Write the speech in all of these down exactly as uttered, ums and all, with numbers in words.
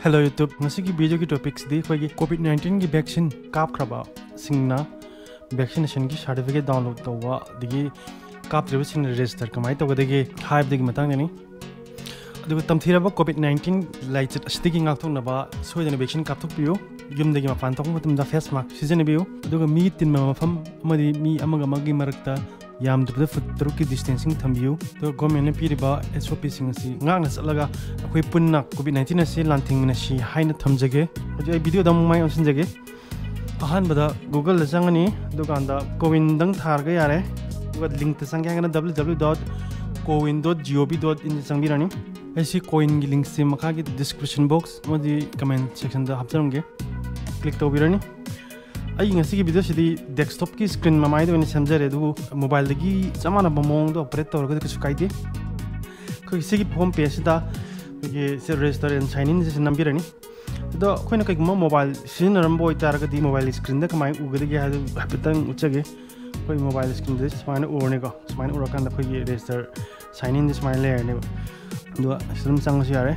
Hello YouTube, ꯉꯁꯤꯒꯤ videoꯒꯤ topicꯁꯤꯗꯤ ꯑꯩꯈꯣꯏꯒꯤ COVID nineteenꯒꯤ vaccine ꯀꯥꯞꯈ꯭ꯔꯕꯁꯤꯡꯅ vaccinationꯒꯤ certificate download ꯇꯧꯕ, ꯑꯗꯒꯤ ꯀꯥꯞꯇ꯭ꯔꯤꯕꯁꯤꯡꯅ register ꯀꯃꯥꯏꯅ ꯇꯧꯒꯗꯒꯦ ꯍꯥꯏꯕꯗꯨꯒꯤ ꯃꯇꯥꯡꯗꯅꯤ꯫ ꯑꯗꯨꯒ ꯇꯝꯊꯤꯔꯕ COVID nineteen ꯂꯥꯏꯆꯠ ꯑꯁꯤꯗꯒꯤ ꯉꯥꯛꯊꯣꯛꯅꯕ ꯁꯣꯏꯗꯅ vaccine ꯀꯥꯞꯊꯣꯛꯄꯤꯌꯨ꯫ ꯌꯨꯝꯗꯒꯤ ꯃꯄꯥꯟ ꯊꯣꯛꯄ ꯃꯇꯝꯗ face mask ꯁꯤꯖꯤꯟꯅꯕꯤꯌꯨ꯫ ꯑꯗꯨꯒ ꯃꯤ ꯇꯤꯟꯕ ꯃꯐꯝ ꯑꯃꯗꯤ ꯃꯤ ꯑꯃꯒ ꯑꯃꯒꯤ ꯃꯔꯛꯇ ꯌꯥꯝꯗ꯭ꯔꯕꯗ foot ꯇꯔꯨꯛꯀꯤ distancing ꯊꯝꯕꯤꯌꯨ꯫ ꯑꯗꯨꯒ governmentꯅ ꯄꯤꯔꯤꯕ SOPꯁꯤꯡ ꯑꯁꯤ ꯉꯥꯛꯅ ꯆꯠꯂꯒ ꯑꯩꯈꯣꯏ ꯄꯨꯟꯅ COVID nineteen ꯑꯁꯤ ꯂꯥꯟꯊꯦꯡꯃꯤꯟꯅꯁꯤ ꯍꯥꯏꯅ ꯊꯝꯖꯒꯦ꯫ ꯍꯧꯖꯤꯛ ꯑꯩ videoꯗ ꯑꯃꯨꯛ ꯃꯥꯏ ꯑꯣꯟꯁꯤꯟꯖꯒꯦ꯫ ꯑꯍꯥꯟꯕꯗ Googleꯗ ꯆꯪꯉꯅꯤ, ꯑꯗꯨꯀꯥꯟꯗ COWINꯗꯪ ꯊꯥꯔꯒ ꯌꯥꯔꯦ꯫ ꯑꯗꯨꯒ linkꯇ ꯆꯪꯒꯦ ꯍꯥꯏꯔꯒꯅ www.cowin.gov.inꯗ ꯆꯪꯕꯤꯔꯅꯤ꯫ ꯑꯩ ꯁꯤ COWINꯒꯤ linkꯁꯤ ꯃꯈꯥꯒꯤ description box ꯑꯃꯗꯤ comment sectionꯗ ꯍꯥꯞꯆꯔꯝꯒꯦ, click ꯇꯧꯕꯤꯔꯅꯤ꯫ ꯑꯩ ꯉꯁꯤꯒꯤ videoꯁꯤꯗꯤ desktopꯀꯤ screen ꯃꯃꯥꯏꯗ ꯑꯣꯏꯅ ꯁꯦꯝꯖꯔꯦ, ꯑꯗꯨꯕꯨ mobileꯗꯒꯤ ꯆꯞ ꯃꯥꯟꯅꯕ ꯃꯑꯣꯡꯗ operate ꯇꯧꯔꯒꯗꯤ ꯀꯩꯁꯨ ꯀꯥꯏꯗꯦ꯫ ꯑꯩꯈꯣꯏꯒꯤ ꯁꯤꯒꯤ home pageꯁꯤꯗ ꯑꯩꯈꯣꯏꯒꯤ ꯁꯤ register and sign inꯁꯦ ꯁꯤ ꯅꯝꯕꯤꯔꯅꯤ꯫ ꯑꯗꯣ ꯑꯩꯈꯣꯏꯅ ꯀꯩꯒꯨꯝꯕ mobile ꯁꯤꯖꯤꯟꯅꯔꯝꯕ ꯑꯣꯏꯇꯥꯔꯒꯗꯤ mobileꯒꯤ screenꯗ ꯀꯃꯥꯏꯅ ꯎꯒꯗꯒꯦ ꯍꯥꯏꯕꯗꯨ ꯍꯥꯏꯐꯦꯠꯇꯪ ꯎꯠꯆꯒꯦ꯫ ꯑꯩꯈꯣꯏ mobile screenꯗ ꯁꯨꯃꯥꯏꯅ ꯎꯔꯅꯤꯀꯣ꯫ ꯁꯨꯃꯥꯏꯅ ꯎꯔꯀꯥꯟꯗ ꯑꯩꯈꯣꯏꯒꯤ register sign inꯁꯦ ꯁꯨꯃꯥꯏꯅ ꯂꯩꯔꯅꯦꯕ꯫ ꯑꯗꯨꯒ ꯁꯤꯗ ꯑꯗꯨꯝ ꯆꯪꯉꯁꯨ ꯌꯥꯔꯦ꯫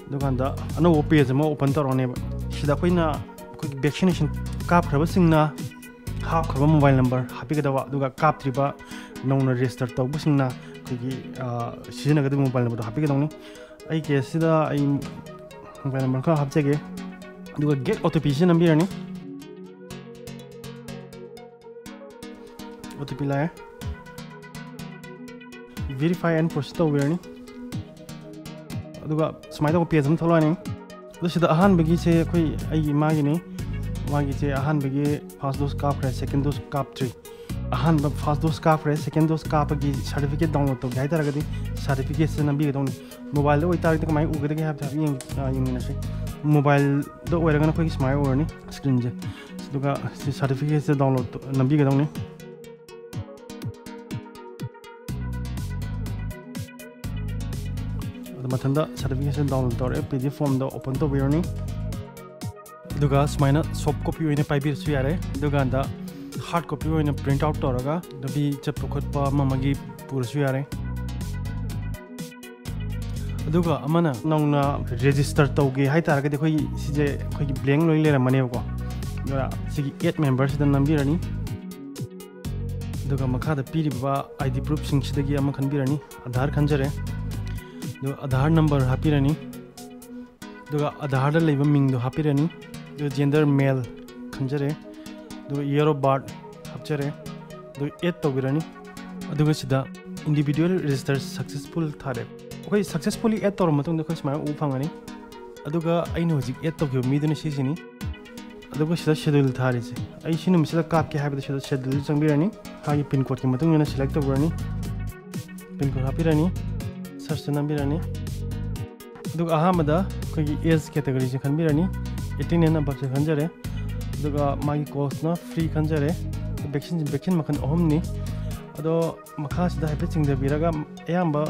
ꯑꯗꯨꯀꯥꯟꯗ ꯑꯅꯧꯕ page ꯑꯃ open ꯇꯧꯔꯛꯑꯅꯦꯕ꯫ ꯁꯤꯗ ꯑꯩꯈꯣꯏꯅ ꯑꯩꯈꯣꯏꯒꯤ vaccination ꯀꯥꯞꯈ꯭ꯔꯕꯁꯤꯡꯅ ꯍꯥꯞꯈ꯭ꯔꯕ mobile number ꯍꯥꯞꯄꯤꯒꯗꯕ, ꯑꯗꯨꯒ ꯀꯥꯞꯇ꯭ꯔꯤꯕ ꯅꯧꯅ register ꯇꯧꯕꯁꯤꯡꯅ ꯑꯩꯈꯣꯏꯒꯤ, ꯑ, ꯁꯤꯖꯤꯟꯅꯒꯗꯕ mobile numberꯗꯣ ꯍꯥꯞꯄꯤꯒꯗꯧꯅꯤ꯫ ꯑꯩ caseꯁꯤꯗ ꯑꯩ mobile number ꯈꯔ ꯍꯥꯞꯆꯒꯦ, ꯑꯗꯨꯒ get OTPꯁꯤ ꯅꯝꯕꯤꯔꯅꯤ꯫ OTP ꯂꯥꯛꯑꯦ꯫ Verify and proceed ꯇꯧꯕꯤꯔꯅꯤ꯫ ꯑꯗꯨꯒ ꯁꯨꯃꯥꯏꯅ ꯇꯧꯕ page ꯑꯃ ꯊꯣꯛꯂꯛꯑꯅꯤ꯫ ꯑꯗꯨ ꯁꯤꯗ ꯑꯍꯥꯟꯕꯒꯤꯁꯦ ꯑꯩꯈꯣꯏ, ꯑꯩꯒꯤ ꯏꯃꯥꯒꯤꯅꯤ꯫ ꯃꯥꯒꯤꯁꯦ ꯑꯍꯥꯟꯕꯒꯤ first dose ꯀꯥꯞꯈ꯭ꯔꯦ, second dose ꯀꯥꯞꯇ꯭ꯔꯤ꯫ ꯑꯍꯥꯟꯕ first dose ꯀꯥꯞꯈ꯭ꯔꯦ, second dose ꯀꯥꯞꯄꯒꯤ certificate download ꯇꯧꯒꯦ ꯍꯥꯏꯇꯥꯔꯒꯗꯤ certificateꯁꯦ ꯅꯝꯕꯤꯒꯗꯧꯅꯤ꯫ Mobileꯗ ꯑꯣꯏꯇꯥꯔꯒꯗꯤ ꯀꯃꯥꯏꯅ ꯎꯒꯗꯒꯦ ꯍꯥꯏꯕꯗꯣ ꯍꯥꯏꯐꯦꯠ ꯌꯦꯡ-, ꯑ, ꯌꯦꯡꯃꯤꯟꯅꯁꯤ꯫ Mobileꯗ ꯑꯣꯏꯔꯒꯅ ꯑꯩꯈꯣꯏꯒꯤ ꯁꯨꯃꯥꯏꯅ ꯎꯔꯅꯤ screenꯁꯦ꯫ ꯑꯗꯨꯒ ꯁꯤ certificateꯁꯦ download ꯇꯧ-, ꯅꯝꯕꯤꯒꯗꯧꯅꯤ꯫ ꯑꯗꯨ ꯃꯊꯟꯇ certificateꯁꯦ download ꯇꯧꯔꯦ, PDF formꯗ open ꯇꯧꯕꯤꯔꯅꯤ꯫ ꯑꯗꯨꯒ ꯁꯨꯃꯥꯏꯅ soft copy ꯑꯣꯏꯅ ꯄꯥꯏꯕꯤꯔꯁꯨ ꯌꯥꯔꯦ꯫ ꯑꯗꯨꯀꯥꯟꯗ hard copy ꯑꯣꯏꯅ print out ꯇꯧꯔꯒ ꯂꯝꯕꯤ ꯆꯠꯄ ꯈꯣꯠꯄ ꯑꯃ ꯑꯃꯒꯤ ꯄꯨꯔꯁꯨ ꯌꯥꯔꯦ꯫ ꯑꯗꯨꯒ ꯑꯃꯅ ꯅꯧꯅ ꯔꯦꯖꯤꯁꯇꯔ ꯇꯧꯒꯦ ꯍꯥꯏꯇꯥꯔꯒꯗꯤ ꯑꯩꯈꯣꯏꯒꯤ ꯁꯤꯁꯦ ꯑꯩꯈꯣꯏꯒꯤ ꯕ꯭ꯂꯦꯡ ꯂꯣꯏ ꯂꯩꯔꯝꯃꯅꯦꯕꯀꯣ꯫ ꯑꯗꯨꯒ ꯁꯤꯒꯤ ꯑꯦꯠ ꯃꯦꯝꯕꯔꯁꯤꯗ ꯅꯝꯕꯤꯔꯅꯤ꯫ ꯑꯗꯨꯒ ꯃꯈꯥꯗ ꯄꯤꯔꯤꯕ ꯑꯥꯏ ꯗꯤ ꯄ꯭ꯔꯨꯐꯁꯤꯡꯁꯤꯗꯒꯤ ꯑꯃ ꯈꯟꯕꯤꯔꯅꯤ꯫ ꯑꯙꯥꯔ ꯈꯟꯖꯔꯦ꯫ ꯑꯗꯨꯒ ꯑꯙꯥꯔ ꯅꯝꯕꯔ ꯍꯥꯞꯄꯤꯔꯅꯤ꯫ ꯑꯗꯨꯒ ꯑꯙꯥꯔꯗ ꯂꯩꯕ ꯃꯤꯡꯗꯣ ꯍꯥꯞꯄꯤꯔꯅꯤ꯫ ꯑꯗꯨꯒ ꯖꯦꯟꯗꯔ ꯃꯦꯜ ꯈꯟꯖꯔꯦ꯫ ꯑꯗꯨꯒ ꯏꯌꯔ ꯑꯣꯐ ꯕꯥꯔꯠ ꯍꯥꯞꯆꯔꯦ꯫ ꯑꯗꯨꯒ ꯑꯦꯠ ꯇꯧꯕꯤꯔꯅꯤ꯫ ꯑꯗꯨꯒ ꯁꯤꯗ ꯏꯟꯗꯤꯕꯤꯗ꯭ꯌꯨꯑꯦꯜ ꯔꯦꯖꯤꯁꯇꯔ ꯁꯛꯁꯦꯁꯐꯨꯜ ꯊꯥꯔꯦ꯫ ꯑꯩꯈꯣꯏ ꯁꯛꯁꯦꯁꯐꯨꯜꯂꯤ ꯑꯦꯠ ꯇꯧꯔꯕ ꯃꯇꯨꯡꯗ ꯑꯩꯈꯣꯏ ꯁꯨꯃꯥꯏꯅ ꯎꯕ ꯐꯪꯒꯅꯤ꯫ ꯑꯗꯨꯒ ꯑꯩꯅ ꯍꯧꯖꯤꯛ ꯑꯦꯠ ꯇꯧꯈꯤꯕ ꯃꯤꯗꯨꯅ ꯁꯤꯁꯤꯅꯤ꯫ ꯑꯗꯨꯒ ꯁꯤꯗ ꯁꯦꯗ꯭ꯌꯨꯜ ꯊꯥꯔꯤꯁꯦ, ꯑꯩ ꯁꯤ ꯅꯨꯃꯤꯠꯁꯤꯗ ꯀꯥꯞꯀꯦ ꯍꯥꯏꯕꯗ ꯁꯤꯗ ꯁꯦꯗ꯭ꯌꯨꯜ ꯆꯪꯕꯤꯔꯅꯤ꯫ ꯃꯥꯒꯤ ꯄꯤꯟ ꯀꯣꯗꯀꯤ ꯃꯇꯨꯡ ꯏꯟꯅ ꯁꯦꯂꯦꯛ ꯇꯧꯕꯤꯔꯅꯤ꯫ ꯄꯤꯟ ꯀꯣꯗ ꯍꯥꯞꯄꯤꯔꯅꯤ꯫ ꯁꯔꯆꯇ ꯅꯝꯕꯤꯔꯅꯤ꯫ ꯑꯗꯨꯒ ꯑꯍꯥꯟꯕꯗ ꯑꯩꯈꯣꯏꯒꯤ ꯑꯦꯖ ꯀꯦꯇꯒꯣꯔꯤꯁꯦ ꯈꯟꯕꯤꯔꯅꯤ꯫ ꯑꯩꯠꯇꯤꯟ ꯑꯦꯟ ꯑꯕꯞꯁꯦ ꯈꯟꯖꯔꯦ꯫ ꯑꯗꯨꯒ ꯃꯥꯒꯤ ꯀꯣꯁꯅ ꯐ꯭ꯔꯤ ꯈꯟꯖꯔꯦ꯫ ꯚꯦꯛꯁꯤꯟ, ꯚꯦꯛꯁꯤꯟ ꯃꯈꯜ ꯑꯍꯨꯝꯅꯤ꯫ ꯑꯗꯣ ꯃꯈꯥꯁꯤꯗ ꯍꯥꯏꯐꯦꯠ ꯆꯤꯡꯊꯕꯤꯔꯒ ꯑꯌꯥꯝꯕ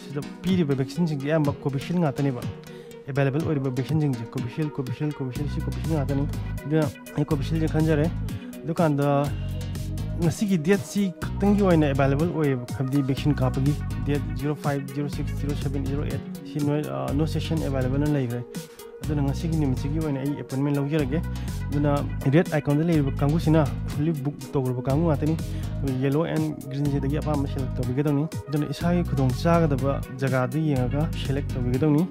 ꯁꯤꯗ ꯄꯤꯔꯤꯕ ꯚꯦꯛꯁꯤꯟꯁꯤꯡꯁꯦ ꯑꯌꯥꯝꯕ ꯀꯣꯚꯤꯁꯤꯜ ꯉꯥꯛꯇꯅꯦꯕ꯫ ꯑꯦꯕꯥꯏꯂꯦꯕꯜ ꯑꯣꯏꯔꯤꯕ ꯚꯦꯛꯁꯤꯟꯁꯤꯡꯁꯦ ꯀꯣꯚꯤꯁꯤꯜ, ꯀꯣꯚꯤꯁꯤꯜ, ꯀꯣꯚꯤꯁꯤꯜ, ꯁꯤ ꯀꯣꯚꯤꯁꯤꯜ ꯉꯥꯛꯇꯅꯤ꯫ ꯑꯗꯨꯅ ꯑꯩ ꯀꯣꯚꯤꯁꯤꯜꯁꯦ ꯈꯟꯖꯔꯦ꯫ ꯑꯗꯨꯀꯥꯟꯗ ꯉꯁꯤꯒꯤ ꯗꯦꯠꯁꯤ ꯈꯛꯇꯪꯒꯤ ꯑꯣꯏꯅ ꯑꯦꯕꯥꯏꯂꯦꯕꯜ ꯑꯣꯏꯌꯦꯕ, ꯍꯥꯏꯕꯗꯤ ꯚꯦꯛꯁꯤꯟ ꯀꯥꯞꯄꯒꯤ date zero five, zero six, zero seven, zero eight ꯁꯤ ꯅꯣꯏ, ꯑ, ꯅꯣ ꯁꯦꯁꯟ ꯑꯦꯕꯥꯏꯂꯦꯕꯜꯅ ꯂꯩꯈ꯭ꯔꯦ꯫ ꯑꯗꯨꯅ ꯉꯁꯤꯒꯤ ꯅꯨꯃꯤꯠꯁꯤꯒꯤ ꯑꯣꯏꯅ ꯑꯩ ꯑꯦꯄꯣꯏꯟꯃꯦꯟ ꯂꯧꯖꯔꯒꯦ꯫ ꯑꯗꯨꯅ ꯔꯦꯗ ꯑꯥꯏꯀꯣꯟꯗ ꯂꯩꯔꯤꯕ ꯀꯥꯡꯕꯨꯁꯤꯅ ꯐꯨꯜꯂꯤ ꯕꯨꯛ ꯇꯧꯈ꯭ꯔꯕ ꯀꯥꯡꯕꯨ ꯉꯥꯛꯇꯅꯤ꯫ ꯑꯗꯨꯒ ꯌꯦꯂꯣ ꯑꯦꯟ ꯒ꯭ꯔꯤꯟꯁꯤꯗꯒꯤ ꯑꯄꯥꯝꯕ ꯁꯦꯂꯦꯛ ꯇꯧꯕꯤꯒꯗꯧꯅꯤ꯫ ꯑꯗꯨꯅ ꯏꯁꯥꯒꯤ ꯈꯨꯗꯣꯡ ꯆꯥꯒꯗꯕ ꯖꯒꯥꯗꯨ ꯌꯦꯡꯉꯒ ꯁꯦꯂꯦꯛ ꯇꯧꯕꯤꯒꯗꯧꯅꯤ꯫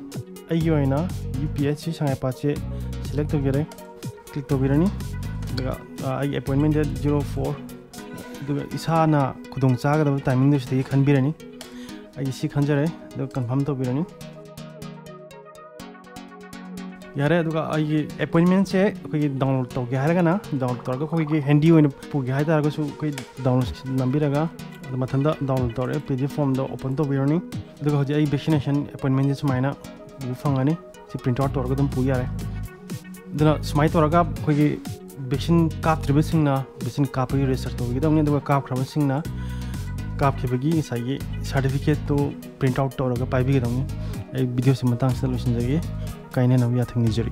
ꯑꯩꯒꯤ ꯑꯣꯏꯅ U P H C ꯁꯉꯥꯏꯄꯥꯠꯁꯦ select ꯇꯧꯖꯔꯦ꯫ Click ꯇꯧꯕꯤꯔꯅꯤ꯫ ꯑꯗꯨꯒ, ꯑ, ꯑꯩꯒꯤ ꯑꯦꯄꯣꯏꯟꯃꯦꯟ ꯗꯦꯠ ꯖꯤꯔꯣ ꯐꯣꯔ, ꯑꯗꯨꯒ ꯏꯁꯥꯅ ꯈꯨꯗꯣꯡ ꯆꯥꯒꯗꯕ ꯇꯥꯏꯃꯤꯡꯗꯨ ꯁꯤꯗꯒꯤ ꯈꯟꯕꯤꯔꯅꯤ꯫ ꯑꯩꯒꯤ ꯁꯤ ꯈꯟꯖꯔꯦ, ꯑꯗꯨꯒ ꯀꯟꯐꯥꯔꯝ ꯇꯧꯕꯤꯔꯅꯤ꯫ ꯌꯥꯔꯦ, ꯑꯗꯨꯒ ꯑꯩꯒꯤ ꯑꯦꯄꯣꯏꯟꯃꯦꯟꯁꯦ ꯑꯩꯈꯣꯏꯒꯤ ꯗꯥꯎꯟꯂꯣꯗ ꯇꯧꯒꯦ ꯍꯥꯏꯔꯒꯅ ꯗꯥꯎꯟꯂꯣꯗ ꯇꯧꯔꯒ, ꯑꯩꯈꯣꯏꯒꯤ ꯍꯦꯟꯗꯤ ꯑꯣꯏꯅ ꯄꯨꯒꯦ ꯍꯥꯏ ꯇꯥꯔꯒꯁꯨ ꯑꯩꯈꯣꯏ ꯗꯥꯎꯟꯂꯣꯗ ꯅꯝꯕꯤꯔꯒ ꯑꯗꯨ ꯃꯊꯟꯇ ꯗꯥꯎꯟꯂꯣꯗ ꯇꯧꯔꯦ, ꯄꯤ ꯗꯤ ꯑꯦꯐ ꯐꯣꯝꯗ ꯑꯣꯄꯟ ꯇꯧꯕꯤꯔꯅꯤ꯫ ꯑꯗꯨꯒ ꯍꯧꯖꯤꯛ ꯑꯩ ꯚꯦꯛꯁꯤꯅꯦꯁꯟ ꯑꯦꯄꯣꯏꯟꯃꯦꯟꯁꯦ ꯁꯨꯃꯥꯏꯅ ꯎꯕ ꯐꯪꯒꯅꯤ꯫ ꯁꯤ ꯄ꯭ꯔꯤꯟꯠ ꯑꯥꯎꯠ ꯇꯧꯔꯒ ꯑꯗꯨꯝ ꯄꯨ ꯌꯥꯔꯦ꯫ ꯑꯗꯨꯅ ꯁꯨꯃꯥꯏꯅ ꯇꯧꯔꯒ ꯑꯩꯈꯣꯏꯒꯤ ꯚꯦꯛꯁꯤꯟ ꯀꯥꯞꯇ꯭ꯔꯤꯕꯁꯤꯡꯅ ꯚꯦꯛꯁꯤꯟ ꯀꯥꯞꯄꯒꯤ ꯔꯦꯖꯤꯁꯇꯔ ꯇꯧꯕꯤꯒꯗꯧꯅꯤ, ꯑꯗꯨꯒ ꯀꯥꯞꯈ꯭ꯔꯕꯁꯤꯡꯅ ꯀꯥꯞꯈꯤꯕꯒꯤ ꯉꯁꯥꯏꯒꯤ ꯁꯥꯔꯇꯤꯐꯤꯀꯦꯠꯇꯨ ꯄ꯭ꯔꯤꯟꯠ ꯑꯥꯎꯠ ꯇꯧꯔꯒ ꯄꯥꯏꯕꯤꯒꯗꯧꯅꯤ꯫ ꯑꯩ ꯚꯤꯗꯤꯑꯣꯁꯤ ꯃꯇꯥꯡꯁꯤꯗ ꯂꯣꯏꯁꯤꯟꯖꯒꯦ꯫ ꯀꯥꯏꯅꯅꯕ ꯌꯥꯊꯪ ꯅꯤꯖꯔꯤ꯫